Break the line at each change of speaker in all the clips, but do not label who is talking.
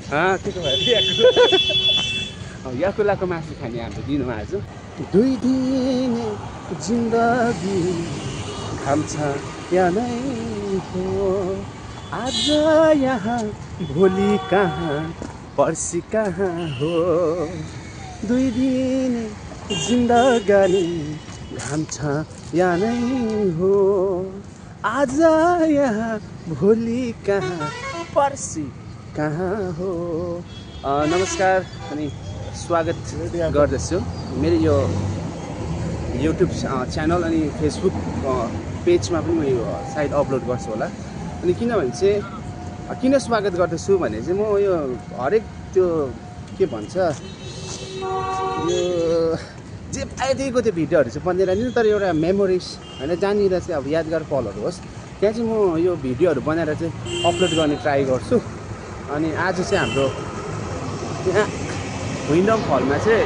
के को भयो याकुलाको मासु खाने हाम्रो दिनमा आज 2 दिन जिन्दगी घाम छ या नै हो आज यहाँ भोलि कहाँ पर्सि कहाँ हो 2 दिन जिन्दगी घाम छ या नै हो आज यहाँ भोलि कहाँ पर्सि कहाँ हो। नमस्कार अनि स्वागत गर्दछु मेरो यो युट्युब च्यानल अनि फेसबुक पेजमा पनि म यो साइड अपलोड गर्छु होला। अनि किनभने चाहिँ किन स्वागत गर्दछु भने चाहिँ म यो हरेक त्यो के भन्छ यो जे पाए त्यहीको त्यो भिडियोहरू चाहिँ बनेर नि तर एउटा मेमोरिज होइन जहाँनिर चाहिँ अब यादगार पलहरू होस् त्यहाँ चाहिँ म यो भिडियोहरू बनाएर चाहिँ अपलोड गर्ने ट्राई गर्छु। अनि आज चाहिँ हाम्रो यहाँ विन्डम फलमा चाहिँ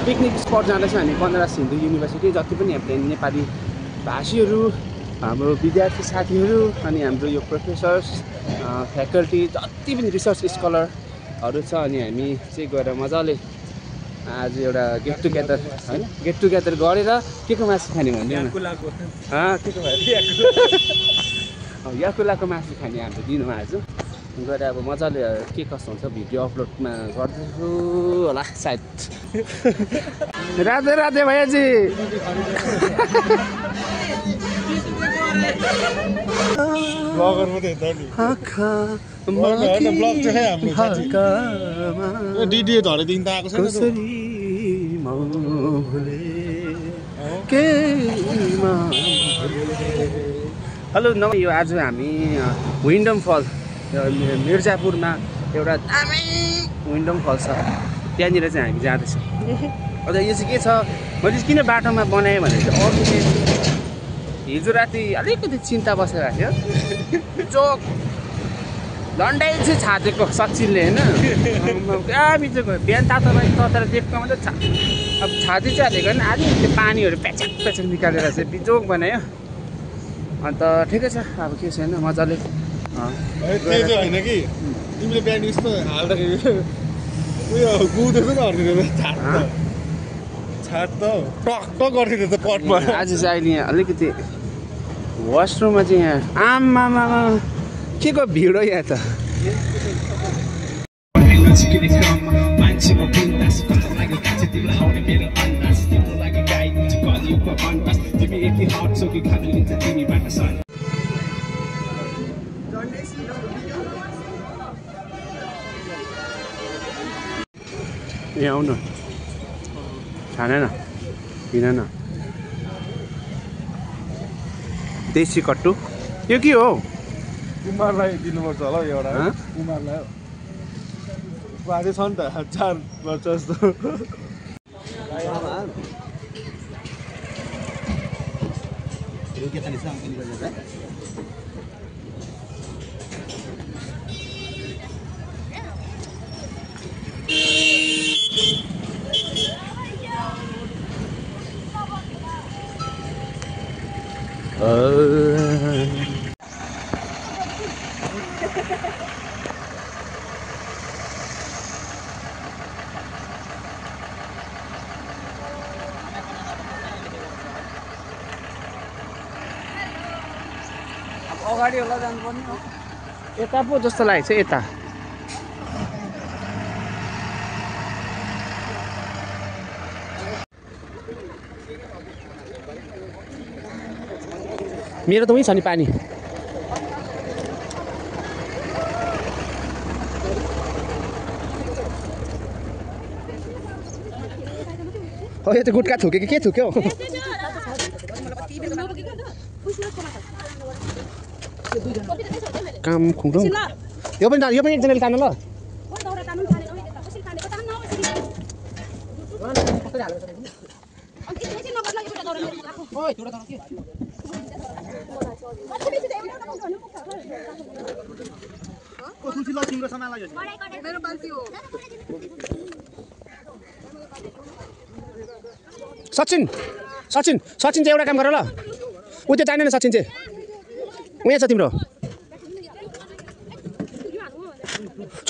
पिकनिक स्पट जाँदैछ हामी बनारस हिन्दू युनिभर्सिटी जति पनि हाम्रो नेपाली भाषीहरू हाम्रो विद्यार्थी साथीहरू अनि हाम्रो यो प्रोफेसर्स फ्याकल्टी जति पनि रिसर्च स्कलरहरू छ अनि हामी चाहिँ गएर मजाले आज एउटा गेट टुगेदर होइन गेट टुगेदर गरेर के को मासु खाने भन्ने के को भयो याकुलाको मासु खाने हाम्रो दिनमा आज गएर अब मजाले के कस्तो हुन्छ भिडियो अपलोडमा गर्दैछु होला सायद। राधे राधे भैयाजी हेलो यो आज हामी विन्डम फल मिर्जापुरमा एउटा दामी विन्डम फल छ त्यहाँनिर चाहिँ हामी जाँदैछौँ। अन्त यो चाहिँ के छ मैले किन बाटोमा बनाएँ भने चाहिँ अघि चाहिँ हिजो राति अलिकति चिन्ता बसिरहेको थियो जोक झन्डै चाहिँ छातेको सचिनले होइन क्या बिचको बिहान तातो तताएर देख्नु मात्रै अब छाती चाहिँ हालेको होइन आधी त्यो पानीहरू प्याचक प्याचक निकालेर चाहिँ बिजोक बनायो। अन्त ठिकै छ अब के छैन मजाले
होइन कि तिमीले बिहान यस्तो हाल्दाखेरि उयो गुउँदैछ नि अर्को छाड त टक्क गरिदिँदै त पटमा।
आज चाहिँ अहिले यहाँ अलिकति वासरुममा चाहिँ यहाँ आमामा के को भिड हो यहाँ त यहाँ आउनु खाना न किन न देशी कट्टु यो के हो
कुमारलाई दिनुपर्छ होला एउटा कुमारलाई बाजे छ नि त 4 वर्ष जस्तो
अगाडि होला जानुपर्ने हो यता पो जस्तो लागेको छ यता मेरो त उही छ नि पानी हो यो त गुटका थुक्यो कि के थुक्यो काम खुङडुङ यो पनि एकजनाले तान्नु ल सचिन सचिन सचिन चाहिँ एउटा काम गर ल उ त्यो जानेन सचिन चाहिँ उहाँ छ तिम्रो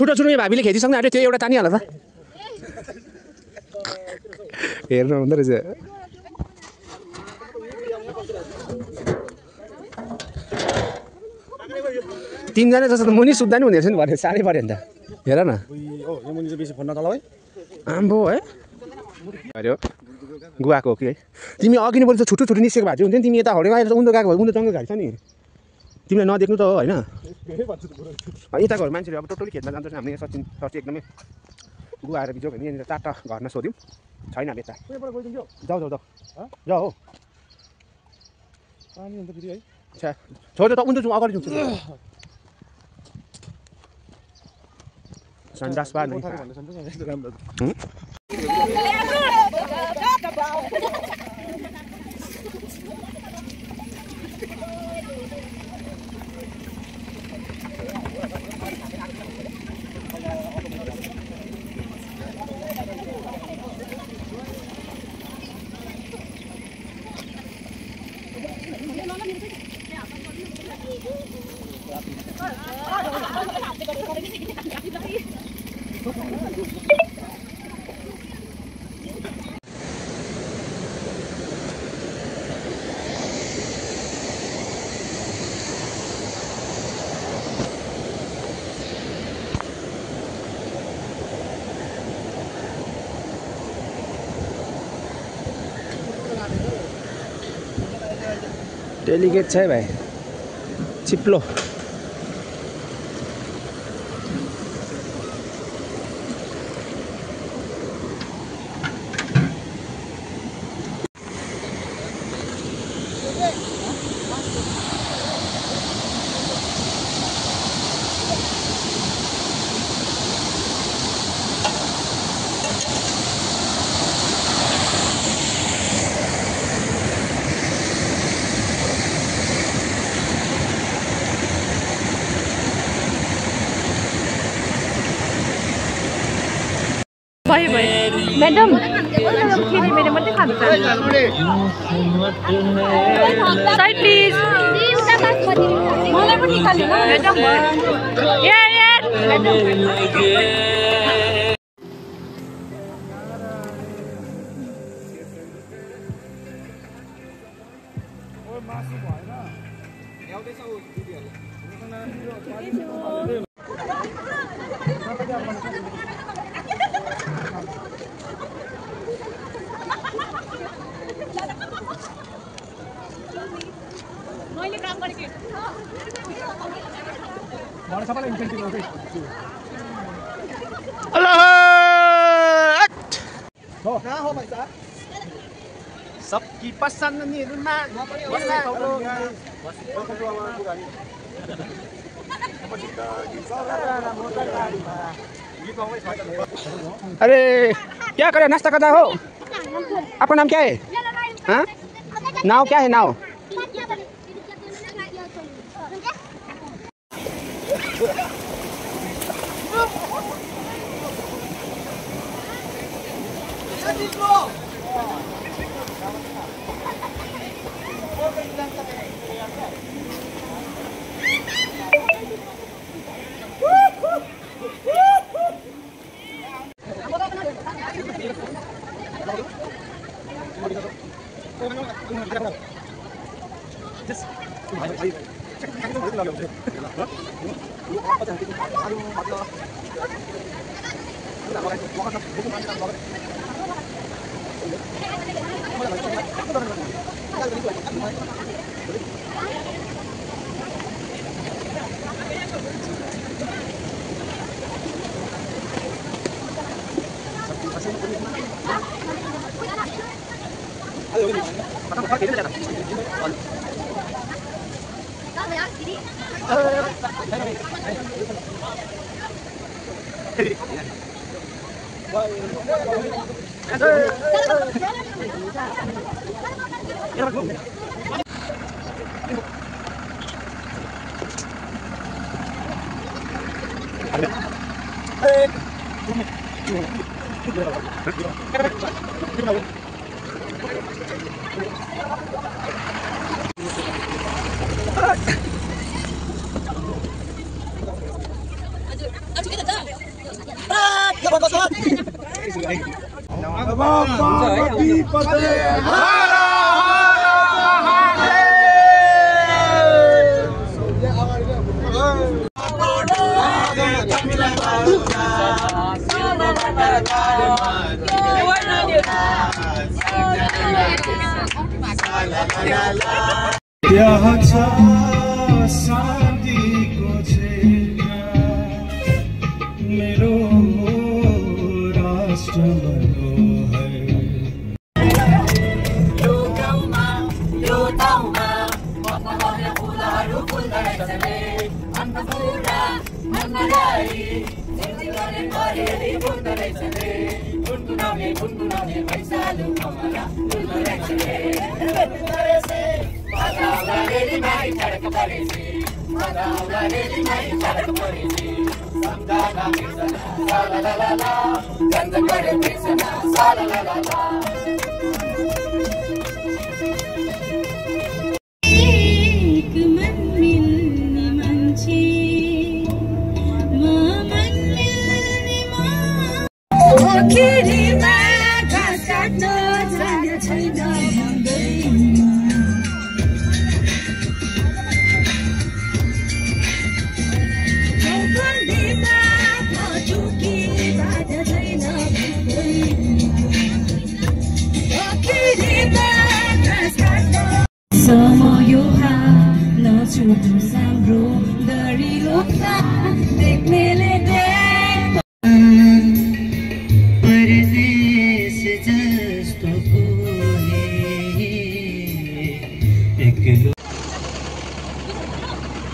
छुट्टा छुट्टै भाबीले खेदिसक्नु आँट्यो त्यो एउटा तानिहाल त हेर्नु हुँदो रहेछ तीनजना जस्तो त मुनि सुत्दा नि हुने रहेछ नि भने साह्रै पऱ्यो नि त हेर न आम्बो है अरे गुवाको हो कि है तिमी अघि नै बोल्छ छुट्टो छुट्टो निस्केको भएको हुन्थ्यो नि तिमी यता हडेको आएर उन्दो गएको उन्दो जङ्गल घारी छ नि तिमीलाई नदेख्नु त हो होइन यताको मान्छेले अब टोटली खेतमा जान्छ हामीले सचिन सर चाहिँ एकदमै गुवा आएर बिजो भने यहाँनिर 4टा घरमा सोध्यौँ छैन अब यता जाऊ जाऊ जाऊ जाऊ हो
पानी हुन्छ फेरि है
छ्या छोड्यो त उन्दो जाउँ अगाडि जाउँ संडास बा नहीं डेलिकेट छ है भाइ चिप्लो
मैडम खिरी मेरे मत खानु साइड प्लिज मलाई पनि निकाल्नु मैडम यार
सबकी पसंद निर्मा अरे क्या करे नाश्ता करना हो आपका नाम क्या है हाँ नाव क्या है नाव
Aduh, kita dah.
यहाँ छ शान्तिको क्षेत्र मेरो राष्ट्र मनोहर यो गाउँमा यो ठाउँमा मखमलका फुलहरू फुल्दैछन् रे अन्नपूर्ण मन्नलाई जिन्दगीले परेली फुल्दैछन् रे गुनगुनाउने भैँचालो कमला फुल्दैछन् रे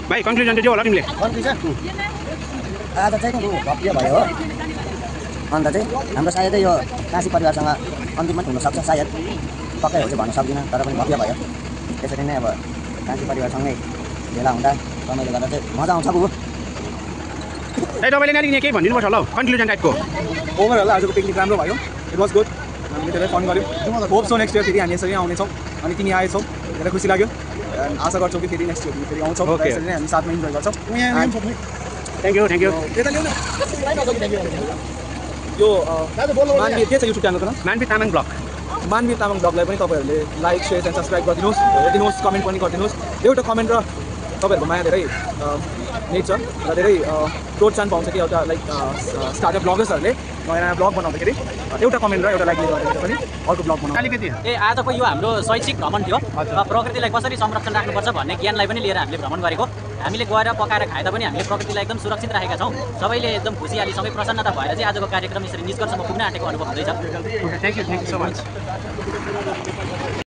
भाइ कन्क्लुजन चाहिँ होला तिमीले
कन्क्लुजन आज चाहिँ भव्य भयो हो अन्त चाहिँ हाम्रो सायदै यो काशी परिवारसँग अन्तिम पनि हुनसक्छ सायद पक्कै हो चाहिँ भन्न सक्दिनँ तर पनि भव्य भयो त्यसरी नै अब काशी परिवारसँगै भेला हुँदा रमाइलो गर्दा चाहिँ मजा आउँछ बुबु
ए तपाईँले नानी केही भनिदिनुपर्छ होला हौ कन्क्लुजन टाइपको
ओभरअल आजको पिकनिक राम्रो भयो इट वाज गुड हामीले धेरै फन गऱ्यौँ होप सो नेक्स्ट इयर फेरि हामी यसरी आउनेछौँ अनि तिमी आएछौ धेरै खुसी लाग्यो आशा गर्छौँ कि फेरि नेक्स्ट इयर फेरि आउँछौँ यसरी नै हामी साथमा इन्जोय गर्छौँ
थ्याङ्क यू
यो मानवीर के छ युट्युब च्यानलको नाम
मानवीर तामाङ ब्लग
मानवीर तामाङ ब्लगलाई पनि तपाईँहरूले लाइक सेयर एन्ड सब्सक्राइब गरिदिनुहोस् हेरिदिनुहोस् कमेन्ट पनि गरिदिनुहोस् एउटा कमेन्ट र तपाईँहरूको माया धेरै नेट छ र धेरै प्रोत्साहन पाउँछ कि एउटा लाइक स्टार्टअप ब्लगर्सहरूले नयाँ नयाँ ब्लग बनाउँदाखेरि एउटा कमेन्ट र एउटा लाइकले गर्दाखेरि पनि अर्को ब्लग बनाउँछ
अलिकति
आजको यो हाम्रो शैक्षिक भ्रमण थियो प्रकृतिलाई कसरी संरक्षण राख्नुपर्छ भन्ने ज्ञानलाई पनि लिएर हामीले भ्रमण गरेको हामीले गएर पकाएर खाए तापनि हामीले प्रकृतिलाई एकदम सुरक्षित राखेका छौँ सबैले एकदम खुसियालीसँगै प्रसन्नता भएर चाहिँ आजको कार्यक्रम यसरी निष्कर्षमा पुग्न आँटेको अनुभव हुँदैछ
थ्याङ्क यू सो मच